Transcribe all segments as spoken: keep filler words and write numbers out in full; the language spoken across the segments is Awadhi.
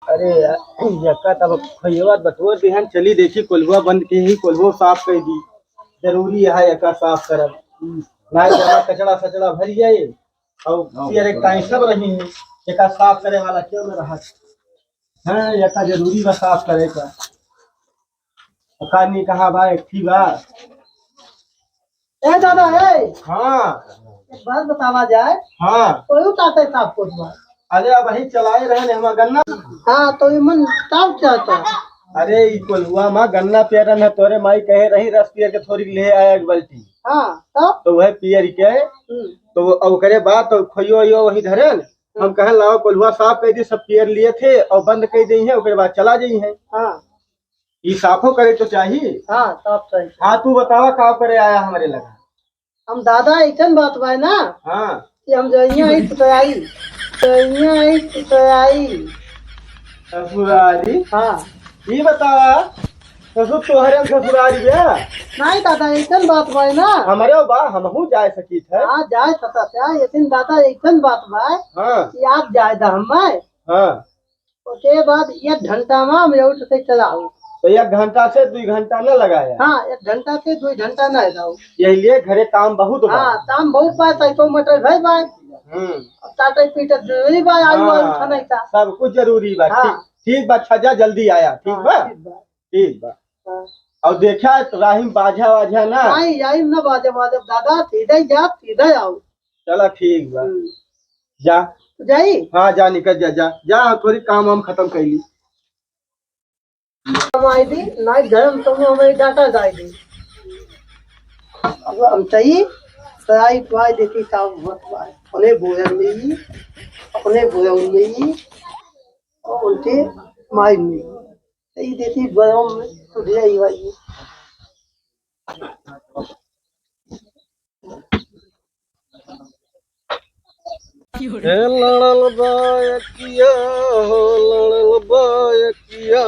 अरे यार, यक्का तब भैया बटोर दिहन, चली देखी कोल्हुआ बंद के ही कोल्हुआ साफ कर दी। जरूरी है यक्का साफ करब, ना जमा कचड़ा सचड़ा भर जाए। और पियर एक टाइम सब रही है, यक्का साफ करे वाला क्यों न रहा? हाँ, यक्का जरूरी बा साफ करे का। पता नहीं कहाँ बा, एक ही बा। ए दादा, ए, हाँ। एक बात बतावा जाए। हाँ। कोई उठाते साफ कोत बा। अरे, अब वही चलाए रहे ने हमार गन्ना। हाँ, तो ये मन साफ चाहता। अरे, ई कोल्हुआ मा गन्ना पियर न तोरे माई कहे रही, रस पियर के थोड़ी ले आया एक बाल्टी। हाँ, तब? तो वह पियर के, हम्म। तो वो, अब ओकरे बाद तो खोइयो यो वही धरे न। हम हम्म। कहे लाओ कोल्हुआ साफ कर दी, सब पियर लिए थे और बंद कर दी है, ओकरे बाद चला जाई है। हाँ। ई साफो करे तो चाही। हाँ, साफ चाही। हाँ, तू बतावा का करे आया हमरे लगा? हम दादा ऐसन बात बाय ना हाँ। कि हम जइया आई तो आई, जइया आई तो आई। ससुरारी? हाँ। ई बतावा, ससुर तोहरे ससुरारी बा? नहीं दादा, ऐसन बात बाय ना। हमरे बा, हमहू जाए सकीत है। हाँ, जाए सकत है, लेकिन दादा ऐसन बात बाय हाँ। कि आप जाए दा हम। हाँ। ओके बाद एक घंटा मा हम उठ के चला आऊ। तो एक घंटा से दुई घंटा न लगाया? हाँ, एक घंटा से दुई घंटा न लगाऊ। यही लिए घरे काम बहुत बा। हाँ, काम बहुत बा, सैतो मटर भई बा। हम्म। अब काटे पीटे जरूरी बा, आलू, आलू हाँ, छनैता। सब कुछ जरूरी बा। हाँ। ठीक, ठीक बा, छजा जल्दी आया, ठीक हाँ, बा? ठीक बा। ठीक बा। हाँ। और देखा तो राहिम बाझा वाझा ना? नहीं, यही न बाझा वाझा, दादा, सीधे जा, सीधे आऊ। चला ठीक बा। हम्म। जा। जाई? हाँ, जा, निकल जा, जा। जा, थोड़ी काम वाम खत्म कर ली। कमाई दी, नहीं धर्म तुम हमें डाटा जाई दी। अब हम चाहिए, सराई पाई देखी का होत बा। अपने भोजन में ही, अपने भोजन में ही, और उनके माई में ही। सही देखी गरम में तो दे आई भाई। हे लड़ल बा अखिया हो, लड़ल बा अखिया,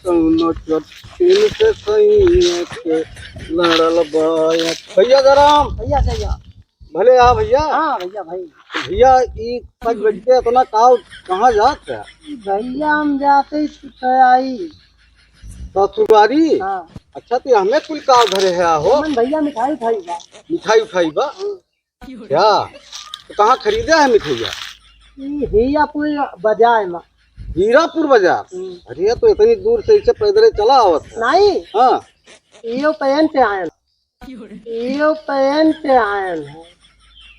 कौनो चट्टीन से सैया के लड़ल बा अखिया। भैया जराम। भैया, भैया। भले आ भैया। हाँ भैया, भाई। भैया, ई पाँच बज के इतना काव कहाँ जात है? भैया, हम जाते ही कुछ आई। ससुरारी? हाँ। अच्छा, तो हमें कुल काव धरे है हो? हमन भैया मिठाई उठाई बा। मिठाई उठाई बा? हम्म। क्या? तो कहाँ खरीदा है मिठाइया? ई हीरापुर बाजार में। हीरापुर बाजार? हम्म। अरे, तो इतनी दूर से इसे पैदल चला आवत है? नहीं। हाँ। एरोप्लेन से आयल। एरोप्लेन से आयल है।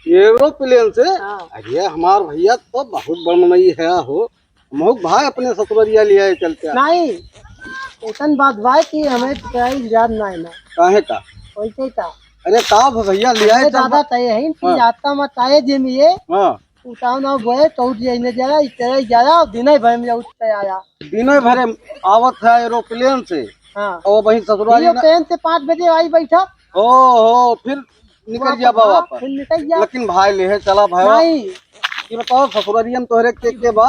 एरोप्लेन से? हाँ। अरे, हमार भैया तो बहुत बड़ मनई है हो। महुक भाई अपने ससुररिया ले आए चलते हैं। नहीं, ऐसन बात भाई कि हमें तो कहीं याद नहीं ना। काहे का? वैसे का? अरे का भ-, भैया ले आए अरे चल दादा बा-, तय है कि हाँ। जाता मत आए जिम ये। हाँ। उठाओ ना बोए तो उठ जाइने जरा, इतने जरा, दिने भर में उठ के आया। दिने भरे आवत है एरोप्लेन से। हाँ। और वहीं ससुरारी ये ना ट्रेन से पाँच बजे आई बैठा। ओ हो, फिर निकल वापस, जा बाबा हाँ, पर। फिर निकल जा। लेकिन भाई लेहे चला भाई। नहीं। ये बताओ ससुरारिया में तोहरे के के बा?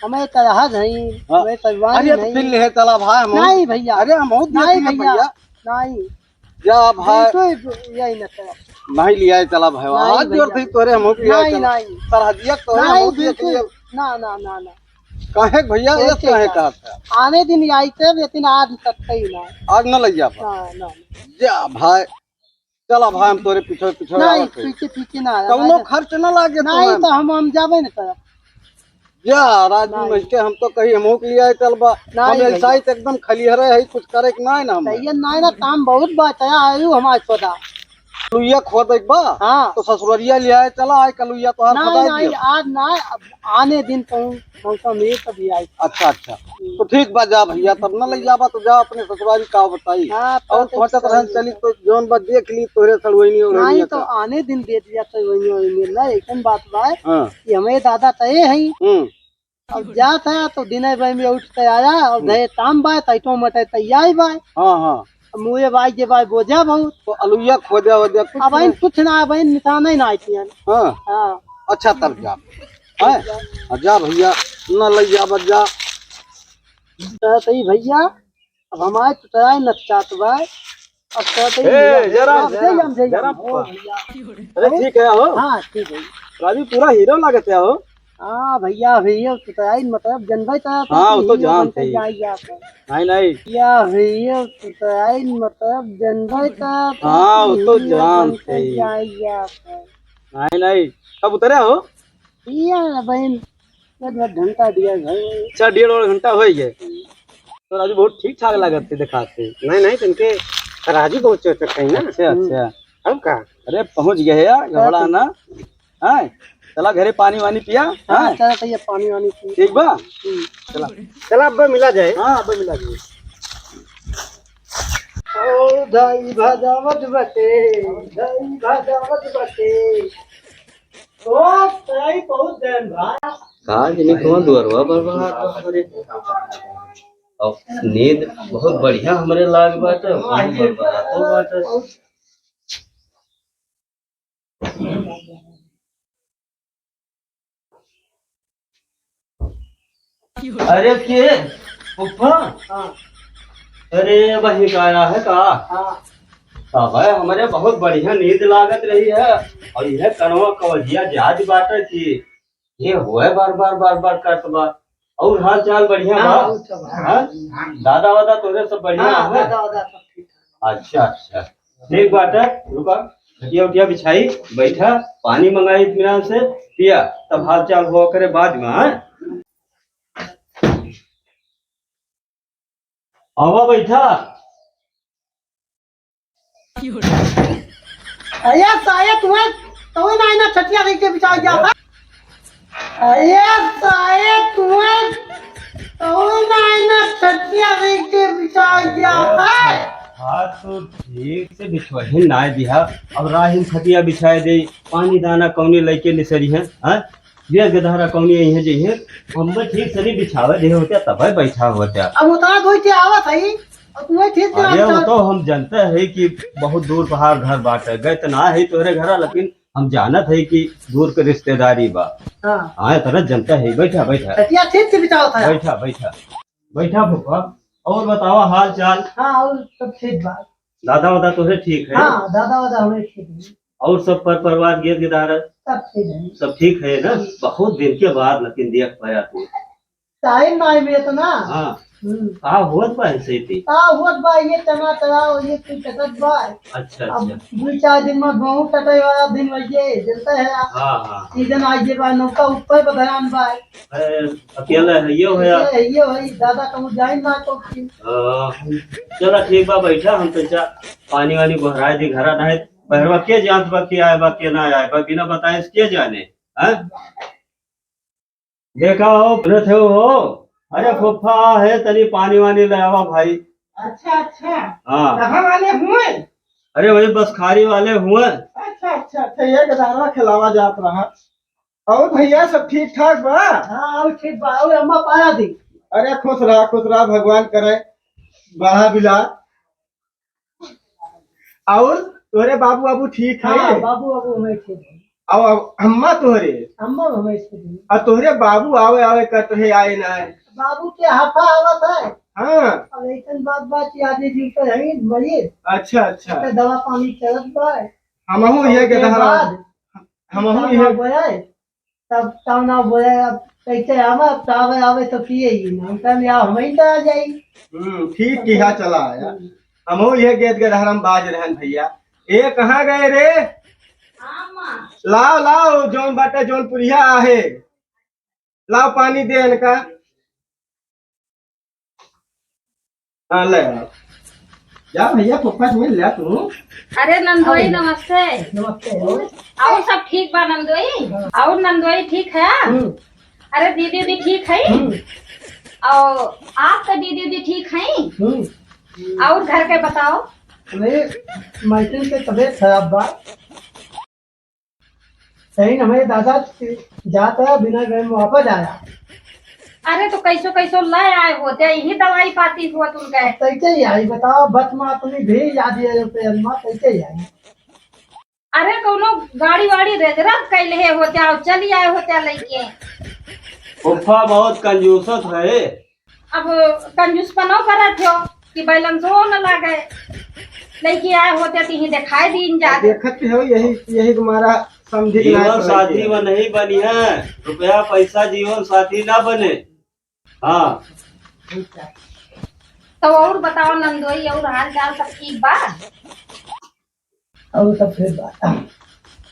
हमें तो रहा नहीं, हाँ। हमें तो जवान अरे तो नहीं। फिर लेहे चला भाई हम। नहीं भैया। अरे हम बहुत नहीं देख लिया भैया। भैया। नहीं। जा भाई। बिल्कुल यही न करो। नहीं लिया चला भाई। नहीं आज जोर भैया। थी तोरे हम लिया नहीं, चला। नहीं। सरहदिया तोरे नहीं, हम देख बिल्कुल। लिया। ना, ना, ना, ना। काहे भैया, ये ओके काहे भैया। कहा था? आने दिन आई थे, लेकिन आज तक कहीं ना। आज न लइया बा। ना, ना। जा भाई, चला भाई, हम तोरे पीछे, पीछे नहीं, आवत है। पीछे, पीछे ना आया, कौनो नहीं। खर्च न लागे नहीं, तुम्हें। तो हम, हम जाबे न करब। जा, राजू नहीं। नहीं के हम तो कही हमहू के लिए आए चल बा। नहीं हम भैया। ऐसा ही तो एकदम खलिहरे है, कुछ करे के नहीं ना हम। सही है, नहीं ना, काम बहुत बा, तया आयु हमारे पता। लुइया खोद एक बा, हाँ। तो ससुररिया ले आए चला, आए कलुइया तोहार नहीं, खोदाई नहीं, दिया। आज ना, अब आने दिन कहूँ मौसम ये तभी आई। अच्छा, अच्छा। हम्म। तो ठीक बा, जा भैया, तब न ले जाबा तो जा अपने ससुरारी का बताई। हाँ, और तो सोचत रहन चली। चली तो जौन बा देख ली तोहरे सड़वैनी और नहीं, तो आने दिन दे दिया तो वही, वही मिल रहा है, एकदम बात बा है हाँ। कि हमें दादा तय है। हम्म। अब जात है तो दिने भाई में उठ के आया और हम्म। गए काम बा, तैतो मटे तैयार बा। हाँ, हाँ। अब मुए भाई जे भाई बोझा बहुत। तो अलुइया खोजा वोजा कुछ अब नहीं? कुछ ना, अब निशान ही ना आती है। हाँ। हाँ। अच्छा तब जा। हैं? आ जा भैया, न लइ जा, बच जा। तो सही भैया, अब हमारे तो तैयार न चाहत बा। अब तो सही ए, भैया, जरा, अब जरा, जरा, जरा, ओ भैया। अरे ठीक है हो। हाँ, ठीक है। राजू पूरा हीरो लागत है हो। हाँ भइया, भइया, तू तो आइन मतलब जनबै त हाँ, वो तो जानत ही। जाई आप। नहीं, नहीं। या भइया, तू तो आइन मतलब जनबै त हाँ, वो तो जानत ही। जाई आप। नहीं, नहीं। कब उतरे हो? या बहन, एक घंटा दिया भाई। अच्छा, डेढ़ और घंटा हो गए। तो राजू बहुत ठीक ठाक लागत थे देखात थे। नहीं, नहीं, तुमके राजू बहुत चोचक है ना। अच्छा, अच्छा। अब का? अरे, पहुँच गए यार, घबरा ना। हाँ, चला घरे पानी वानी पिया। हाँ, हाँ? चला भइया, पानी वानी पी। ठीक बा? हम्म। चला। चला, अब मिला जाए। हाँ, अब मिला जाए। ओ दाई भजावत बटे, दाई भजावत बटे। ओ दाई बहुत दिन बाद। का जनी कौन दुअरवा बरबरात बा रे? और नींद बहुत बढ़िया हमरे लाग बाटे, बहुत बरबरातो बाटे। अरे के फूफा? हाँ। अरे वही गाया है का? हाँ। तब है हमरे बहुत बढ़िया नींद लागत रही है और यह कनवा कवजिया जाज बाटे की ये हुए बार बार बार बार करत बा। और हाल चाल बढ़िया हाँ, बा? और सब हाँ। हाँ। दादा वादा तोरे सब बढ़िया हाँ, है? दादा वादा सब ठीक है। अच्छा, अच्छा। ठीक बाटे, रुका, खटिया उटिया बिछाई, बैठा, पानी मंगाई इत्मीनान से, पिया, तब हाल चाल हुआ करे बाद में, हाँ? आवा बैठा। अरे साले तुम्हें, तुम्हें ना, ना छटिया लेके बिछा गया था। अरे साले तुम्हें, तुम्हें ना, ना छटिया लेके बिछा गया था। हाँ, तो ठीक से बिछवाही ना दिया। अब राहिन खटिया बिछाए दे, पानी दाना कौनी लेके निसरी है, हाँ? ये गदहरा कौनी यही है, जइहे हम ठीक से नहीं बिछावे दे होते, तब बैठा होते। अब उतना कोई के आवत है, अब तुम्हें ठीक से अरे, वो तो हम जानते हैं कि बहुत दूर पहाड़ घर बाटे, गए तो ना है तोहरे घरा, लेकिन हम जानत है कि दूर के रिश्तेदारी बा। हाँ। हाँ, इतना जनता है। बैठा, बैठा। खटिया ठीक से बिछावत है। बैठा, बैठा। बैठा फूफा, और बतावा हाल चाल। हाँ, और सब ठीक बा। दादा वादा तोहरे ठीक है? हाँ, दादा वादा हमें ठीक है। और सब पर परिवार गेद गेदार? सब ठीक है। सब ठीक है ना? बहुत दिन के बाद लेकिन देख पाया तू। टाइम ना मिलत ना। हाँ। हम्म। का होत बा ऐसे थी? का होत बा, ये चना चढ़ाओ, ये कुछ चटत बा। अच्छा, अब अच्छा। दो चार दिन में गेहूं कटे वाला दिन वही है, जलता है। हाँ, हाँ। सीजन आ गया बा, नौका ऊपर पर बयान बा। अरे, अकेले है, यो है। ये, ये है, दादा कहूँ जाए ना तो फिर। हाँ। चला ठीक बा, बैठा, हम तो चा-, पानी वानी बहराए दी घरा, नहीं बहरवा के जानत बा, के आए बा, के ना आए बा, बिना बताए से के जाने, हैं? देखा हो, बोलत हो, हो। अरे फूफा है, तनी पानी वानी ले आवा भाई। अच्छा, अच्छा। हाँ। कहाँ वाले हुए? अरे वही बसखारी वाले हुए। अच्छा, अच्छा, अच्छा, ये गदारवा खिलावा जात रहा। और भैया सब ठीक ठाक बा? हाँ, और ठीक बा। और अम्मा पाया दी। अरे खुश रहा, खुश रहा, भगवान करे बढ़ा बिला। और तोरे बाबू बाबू ठीक है? हाँ, बाबू बाबू हमें ठीक है। और अम्मा तोरे? अम्मा हमें ठीक है। और तोरे बाबू आवे आवे करत है, आए ना है। बाबू के हाथा आवत है। हाँ। अब ऐसन बात बात याद है जी के है मरीज। अच्छा, अच्छा। तो दवा पानी चलत बा। हमहू ये के के दहरा। बाद हमहू ताव ये ना बोए, तब ताव ना बोए, अब कैसे आवे, अब ताव आवे तो पिए ही ना। हम कहले, "आ, हम ही तो आ जाई।" हम्म, ठीक किहा चला आया। हम्म। हमहू ये गेद गदहरम बाज रहन भैया। ए, कहाँ गए रे? हाँ, माँ। लाओ, लाओ, जौन बाटे, जौन पुरिया आहे। लाओ, पानी दे इनका। हाँ, ले आओ। जा भैया, फुफा से मिल ले तू। अरे नंदोई, आओ। नमस्ते। नमस्ते, आओ। और सब ठीक बा नंदोई? हाँ। और नंदोई ठीक है? हम्म। अरे दीदी, दीदी ठीक है? हम्म। और आपका दीदी, दीदी ठीक है? हम्म। और घर के बताओ। नहीं, मैथिल के तबीयत खराब बा। सही न, हमें दादा जात है, बिना गए में वापस आया। अरे तो कैसो कैसो ले आए होते, यही दवाई पाती हुआ तुम गए। अब कैसे ही आई बताओ, बच माँ तुम्हें भी याद है पे अम्मा, कैसे ही आई? अरे कौनो गाड़ी वाड़ी reserve कैले होते, आओ चली आए होते लेके। फूफा बहुत कंजूसत है। अब कंजूसपनो करत हो कि बैलेंसो न लागे। लइके आए होते तो यहीं देखाई दीन जाते। देखत हो यही, यही तुम्हारा समझी कि जीवन नहीं साथी समझी। में नहीं बनी है, रुपया पैसा जीवन साथी ना बने। हाँ। तो और बताओ नंदोई, और हाल चाल सब ठीक बा? और सब ठीक बा।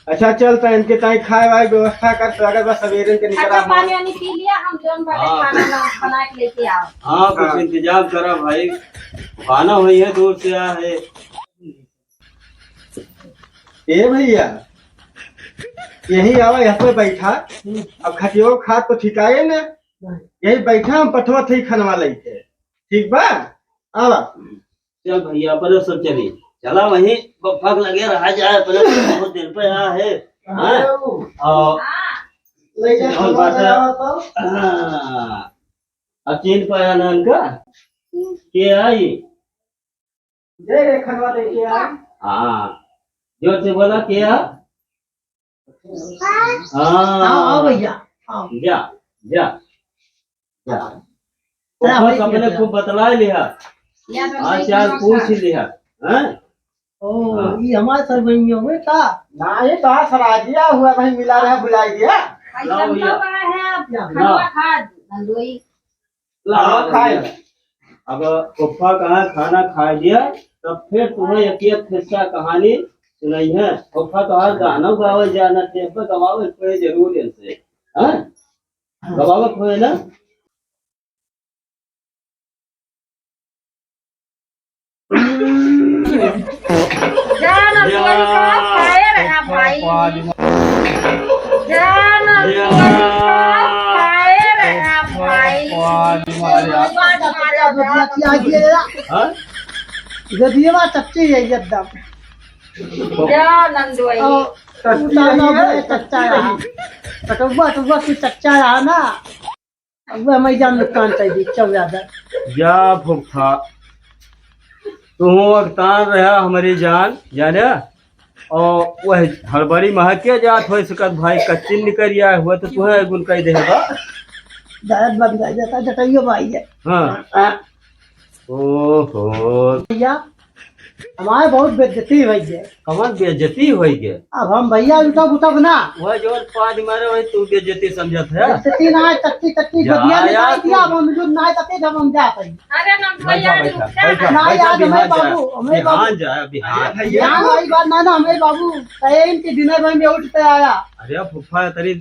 अच्छा, चल, तो इनके ताई खाए वाए व्यवस्था कर, स्वागत बा, सवेरे के निकला अच्छा, हुआ। पानी वानी पी लिया, हम जौन बाटे हाँ। खाना ना बना के लेके आओ। हाँ, कुछ हाँ। इंतजाम करा भाई, खाना हुई है, दूर से आया है। ए भैया, यही आवा, यहाँ पे बैठा। अब खटियो खात तो ठिकाए ना, यही बैठा, हम पठवा थे खनवा लेके। ठीक बा, आवा। चल भैया, अपने सब चली, चला वहीं बप्पा के लगे रहा जाए, अपने बहुत दिन पे आया है। हाँ? हाँ। और ले जा, और बात है। हाँ। अब चीन पाया ना इनका, के आई? दे रे खनवा दे के आ। हाँ, जोर से बोला, के आ? हाँ। आओ, आओ भैया, आओ। जा, जा, जा। अरे, बस अपने खूब बतला लिहा। या तो हाँ, सही चार खाना पूछ खा। लिहा, हैं? ओ, हाँ। ये हमारे सर बन गए हुए का? ना, ये तो आज सराजिया हुआ, भाई मिला रहा, बुलाई दिया। भाई, लाओ भैया। बड़ा है, अब लाओ। खनवा खा, नंदोई। लाओ खाए। अब फुफ्फा कहाँ खाना खा लिया, तब फिर तुम्हें एक एक खिस्सा कहानी सुनाई है। फुफ्फा तो आज गाना गावे जाना थे, अब गवावे कोई जरूर इनसे। हाँ? गवावे कोई ना? जान या। खाए रहा भाई। जान या। खाए रहा भाई। हाँ? गदियवा टट्टी है एकदम। जा नंदोई। और टट्टी उतारना है, है, टट्टा टट्टी रहा। नहीं। कटुआ, कटुआ की टट्टा रहा ना। अब हमें जान नुकसान चाहिए, चल ज्यादा। या फुफ्फा, तू अगतान रहा हमारी जान, जाने? और वह हड़बड़ी महक के जात हो सकत भाई, कच्चिन निकल आए हुए तो तुम्हें गुन कह दे बा। दर्द बंद कर देता, जटाइयो भाई है। हाँ। हाँ। ओहो। भैया, हमारे बहुत बेइज्जती हुई है। कमर बेइज्जती हुई है? अब हम भैया उठब उठब ना। वह जो पाद मारे वही तू बेइज्जती समझत है। बेइज्जती ना है, टट्टी टट्टी जा बदिया यार निकाल दिया, तू। अब हम जो ना है, तब हम जात है। अरे ना बैठा, भैया, बैठा, रुक जा। बैठा, ना बैठा, यार, हमें बिहार जाए। बाबू, हमें बिहार बाबू। जाए, बिहार। अरे भैया। यहाँ वाली बात ना, ना, हमें बाबू, कहे इनके dinner में उठ के आया। अरे फुफ्फा, तेरी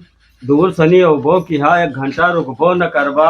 दूर सनी होबो कि हाँ, एक घंटा रुकबो न करबा,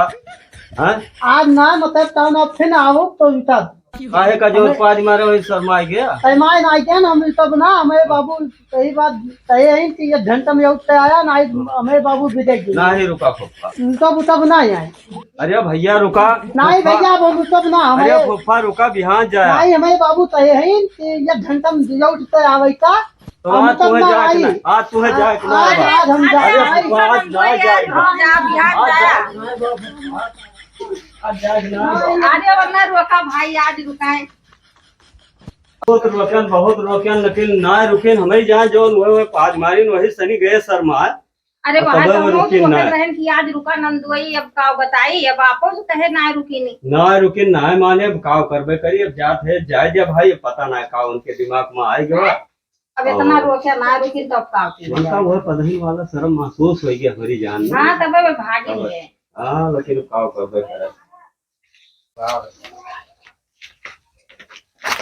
हाँ? आज ना, मतलब, टाउन अब फिर आओ, तो उठा। काहे का जो हमें पाद मारे वही शर्मा आ गया? शर्मा ना आ गया ना, हम सब ना, हमें बाबू, सही बात, सही है कि एक घंटा में उठ के आया ना, हमें बाबू बिदेगी। ना ही रुका फुफ्फा। उठब, उठब ना आए। अरे भैया रुका। नहीं फुफ्फा। भैया, अब हम उठब ना, अरे हमें फुफ्फा रुका, बिहान जाया। नहीं, हमें बाबू कहे हैं कि एक घंटा में उठ के आवे का। तो हम आज तब तुम्हें ना जाए के आई। नहीं, आज तुम्हें जाए के नहीं आज, बा। आज हम अरे जाए। आज ना जाए बा। जा, बिहान आज जाया। जाए के नहीं बा। आज जाए के नहीं बा। अरे वरना रोका भाई, आज रुकाए। बहुत रोकन, बहुत रोकन, लेकिन ना रुकिन, हमें जाए जौन हुए, हुए पाद मारिन, वही सनी गए शर्मा। अरे अब वहाँ तबे तो वो बहुत रुकिन रोकत ना। रहन कि आज रुका नंदोई, अब का बताई, अब आपो से कहे ना रुकिनी। ना रुकिन, ना माने, अब का करबे करी, अब जात है, जाए जा भाई, अब पता ना का उनके दिमाग में आए गवा। अब इतना और रोके ना रुकिन, तब का की उनका जाए? वह पदही वाला शर्म महसूस हो गया हमारी जान में। हाँ, तब वे भागिन अब, है। हाँ, लेकिन अब का करबे करे।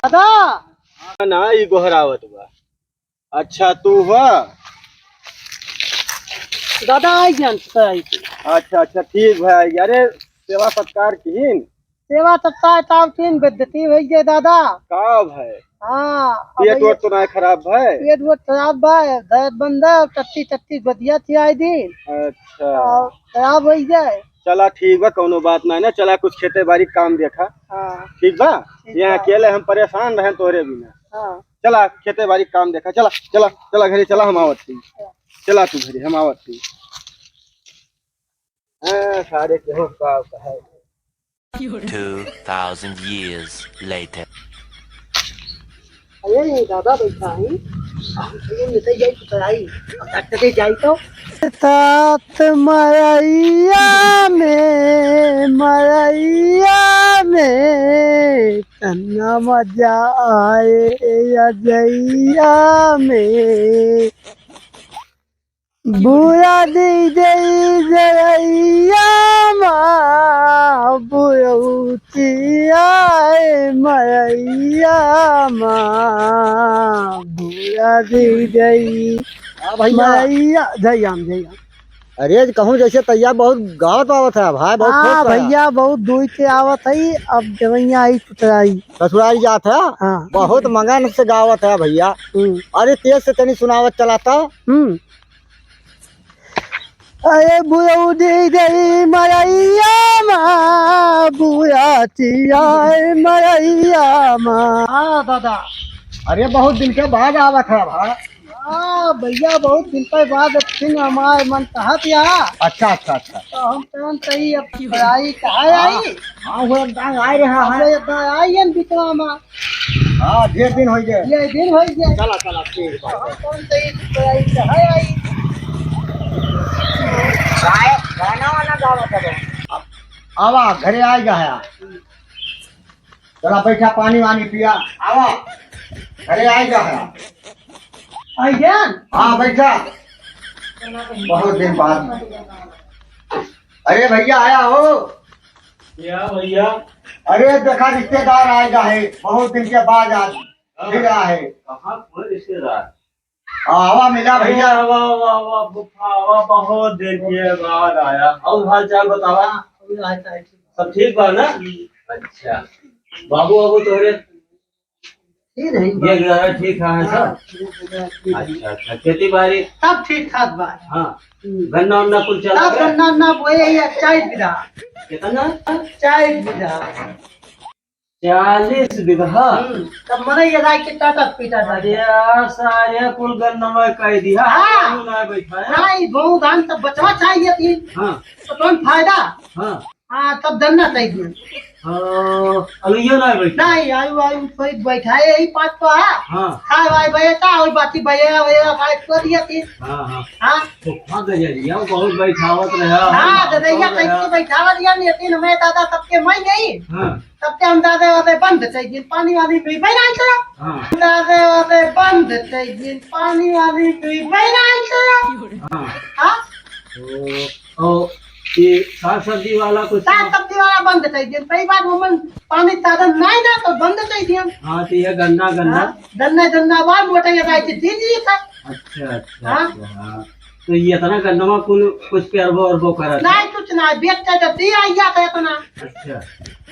दादा! हाँ, ना, ई गोहरावत बा। अच्छा, तू हुआ? दादा, आई जान, तो आई। अच्छा, अच्छा, ठीक भाई। अरे, सेवा सत्कार किहिन? सेवा सत्कार ताव किहिन, बेइज्जती होई गए दादा। का भाई? हाँ, पेट अब वोट तो ना खराब भाई? पेट वोट खराब बा, दर्द बंद है, टट्टी टट्टी बदिया थी आई दिन। अच्छा। और खराब होई गए। चला ठीक बा, कौनो बात नहीं ना, चला कुछ खेते बारी काम देखा। हाँ। ठीक बा? ठीक यहाँ बा। अकेले हम परेशान रहेन तोहरे बिना। हाँ। चला खेते बारी काम देखा, चला, चला, चला घरे चला, हम आवत ही। चला तू घरे, हम आवत ही। हाँ, सारे केहू का कहे। Two thousand years later. अरे, ये दादा बैठा है। हम चलिए निकल जाए तो आई। अब तक चले जाए तो। तात मड़ैया में, मड़ैया में, कन्ना मजा आए अजैया में। बुरा दे दे जरैया मा, बुरौतिया ए मरैया मा, बुरा दे दे हाँ भैया। मरैया, जय राम, जय राम। अरे, आज कहूँ जैसे तैया बहुत गावत आवत है भाई, बहुत हाँ खुश है। भैया, बहुत दूर से आवत है, अब जवैया आई ससुरारी। ससुरारी जात है? हाँ। बहुत मगन से गावत है भैया। हम्म। अरे, तेज से तनी सुनावत चलाता। हम्म। अरे बुरौदी गई मरैया मा, बुरातिया मरैया मा। हाँ दादा। अरे बहुत दिन के बाद आवत है भाई। हाँ भैया, बहुत दिन के बाद अब फिर हमारे मन कहत या। अच्छा, अच्छा, अच्छा। तो हम तुरंत ही अब आई, कहाँ हाँ, आई? हाँ, वो एकदम आ रहा अब है। एकदम आई है बिचवा मा। हाँ, ढेर दिन होइ गए। ये दिन होइ गए। चला, चला, ठीक बा। हम कौन से इस तरह से है आई? गाय-, गाना वाना गावत है। अब आवा, घरे आइ गया है। चला, बैठा, पानी वानी पिया। आवा, घरे आइ गया है। आइ गया? हाँ, बैठा। बहुत दिन बाद। अरे भैया, आया हो? क्या भैया? अरे देखा, रिश्तेदार आइ गया है, बहुत दिन के बाद आज हाँ। मिला है। कहाँ कोई रिश्तेदार? आवा मिला अरे भैया। आवा, आवा, आवा, फूफा, आवा, बहुत दिन के बाद आया। और हाल चाल बतावा। सब ठीक बा ना? अच्छा। बाबू, बाबू तोहरे ठीक है। ये गुजारा ठीक है सब? हाँ, ठीक है, ठीक है। अच्छा, अच्छा। खेती बाड़ी? सब ठीक ठाक बा। हाँ। हम्म। गन्ना उन्ना कुल चला सब है? गन्ना उन्ना बोए ही है, चालीस बीघा। कितना? चालीस बीघा। चालीस बीघा? हम्म। तब मने ये राय के टाटा पीटा था। अरे यार, सारे कुल गन्ना में कह दिया। हाँ। क्यों ना बैठा है? नहीं, गेहूं धान तब बचवा चाहिए थी। हाँ। तो कौन फायदा? हाँ। हाँ, तब गन्ना चाहिए। हाँ, अलैया ना बैठा। नहीं, आयु, आयु, कोई बैठा है यही पाँच तो है। हाँ। खाए वाए बैठा और बाकी बैया, बैया खाए को दिया थी। हाँ, हाँ। हाँ। तो खा गजरिया, बहुत बैठावत रहा, हाँ, बैठावत गजरिया रहा। कैसे बैठावत रहा, लेकिन हमें दादा सबके मैं नहीं। हाँ। सबके हम दादा वाले बंद चाहिए, पानी वाली भी बैठा था। हाँ। दादा वाले बंद चाहिए, पानी वाली भी बैठा था। हाँ। हाँ। तो और ये साग सब्जी वाला कुछ साग सब्जी वाला बंद कर दिया। कई बार वो मन पानी साधन नहीं ना तो बंद कर दिया। हाँ, तो ये गन्ना, गन्ना। हाँ, गन्ना, गन्ना बार मोटा ये राय के दे दिए था। अच्छा, अच्छा, हाँ। अच्छा, हाँ। तो ये इतना गन्ना में कुल कुछ पेरबो अरबो करत है? नहीं, कुछ ना, बेच के जब दिया, आइया था इतना। अच्छा,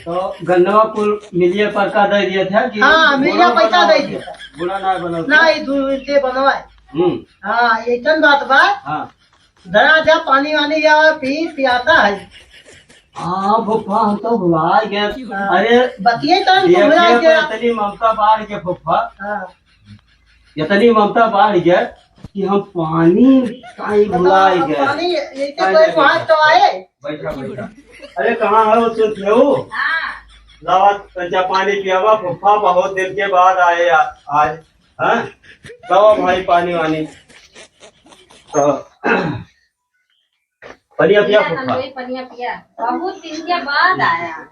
तो गन्ना कुल मिलिया पर का दे दिया था कि हाँ, मिलिया पैसा दे दिया था। बुरा ना बना। नहीं, दू के बनवाए। हम्म। हाँ, ये चंद बात बा। हाँ। जरा जा पानी वानी या पी, पियाता है। हाँ फूफा, हम तो भुला गए। हाँ। अरे बतिये तो हम देखिए भुला तो गए। इतनी ममता बाढ़ गए फूफा। हाँ। इतनी ममता बाढ़ गए कि हम पानी काई हाँ, भुला गए। पानी ये तो काई कोई नहीं वहाँ बैठा? तो आए। बैठा, बैठा। अरे कहाँ है वो सुन थे वो? हाँ। लावा तंचा पानी पियावा फूफा, बहुत दिन के बाद आए आ-, आज। हाँ? लावा भाई पानी वानी। तो पनिया पिया पिया फूफा। तंदूरी पनिया पिया। बहुत दिन के बाद आया।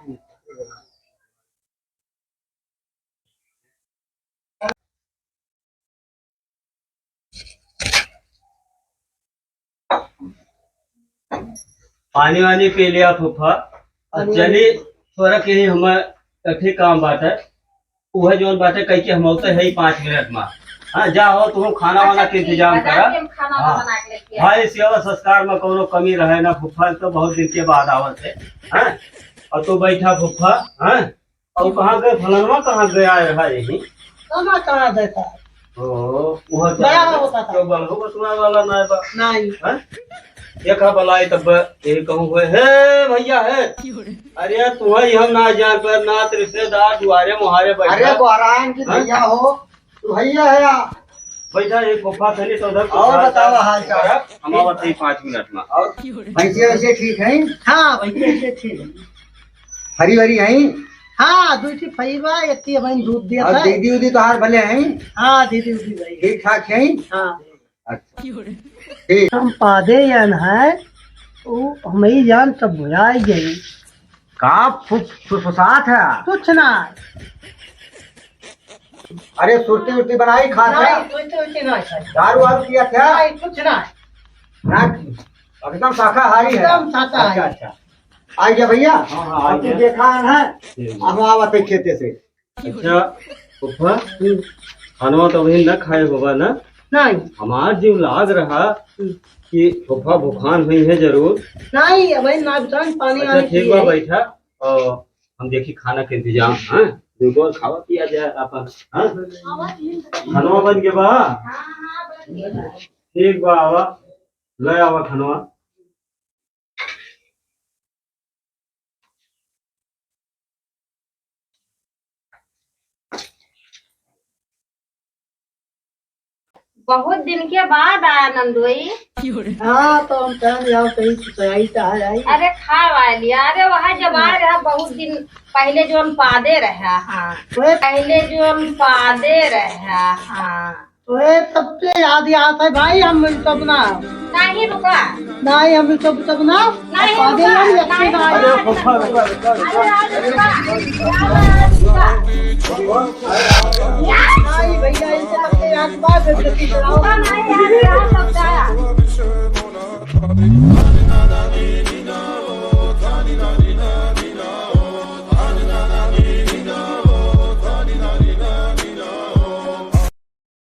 पानी वानी पी लिया फूफा। अब पानी चली, थोड़ा के ही हमें एक ही काम बाटे। उहे जौन बाटे कह के हम औते है ही पाँच मिनट में। हाँ, जा हो, तू खाना अच्छा, वाना के ठीक इंतजाम बा, करा। जाके हम खाना हाँ। बना के लेके आए। भाई, सेवा संस्कार में कोनो कमी रहे ना, फूफा तो बहुत दिन के बाद आवत है। हाँ? और तू बैठा फूफा, हाँ? और कहाँ गए फलनवा, कहाँ गया रहा यही? कहाँ, कहाँ देखा? ओ, वहाँ गया तो होता था। क्यों बल हो बतुआ वाला ना बा? नहीं। हाँ? देखा बलाई तब यही कहूँ हुए, "हे भैया, हे।" अरे तुम्हें हम ना जान पर, नात रिश्तेदार दुआरे मुहारे बैठा। अरे गोहरान की हाँ? भैया हो, तू भैया है या? बैठा एक गुफा धनी तो उधर और बताओ हाल चाल। हम आवत ही पाँच मिनट में। और भैंसिया वैसे ठीक है? हाँ, भैंसिया वैसे ठीक है। हरी भरी है? हाँ, दो ठी फरी बा, एक ठी अबहिन दूध दिया और था। दीदी उदी तोहार भले हैं? हाँ, दीदी उदी भाई। ठीक ठाक हैं? हाँ। अच्छा। ठीक। हम पादे जन है, वो हमें जान सब भुलाई गई। का फु-, फुसफुसात है? कुछ ना। अरे सुरती उरती बनाई खा था? नहीं, कुछ तो उरती ना खाई। दारू वारू पिया था? नहीं, कुछ ना। ना, एकदम शाकाहारी है। एकदम शाकाहारी। अच्छा, अच्छा। आ गया भैया? हाँ, हाँ, आ अब तू गया। देखा है, ठीक है। हम आवत है खेते से। अच्छा, फूफा, हम्म। खानवा तो अभी न खाए होबा ना? नहीं। हमार जीव लाग रहा हम्म। कि फूफा भूखान हुई है जरूर। नहीं, अबे ना भूखान, पानी अच्छा, वानी ठीक पिए बा, है। बैठा। और हम देखी खाना के इंतजाम, हाँ? दो बार खावा पिया जाए अपन, हाँ? खानवा बन के बा? हाँ, हाँ, बन गया। ठीक बा, आवा, ले आवा खानवा। बहुत दिन के बाद आया नंदोई। हाँ, तो हम कहन जाओ कहीं सगाई का है आई। अरे खावा लिया, अरे वहाँ जब आ रहा बहुत दिन पहले जो हम पादे रहा, हाँ। ओए। पहले जो हम पादे रहा, हाँ। ओए, तब से याद ही आता है भाई, हम सब ना। नहीं रुका। नहीं, हम सब, सब ना। नहीं पादे रुका, हम एक से नहीं ना आए। रुका। अरे फूफा, रुका, रुका, रुका। अरे आज रुका। नहीं भैया, इनसे सबसे याद बात है, जल्दी चलाओ। रुका नहीं, यार, यार, सब जाया।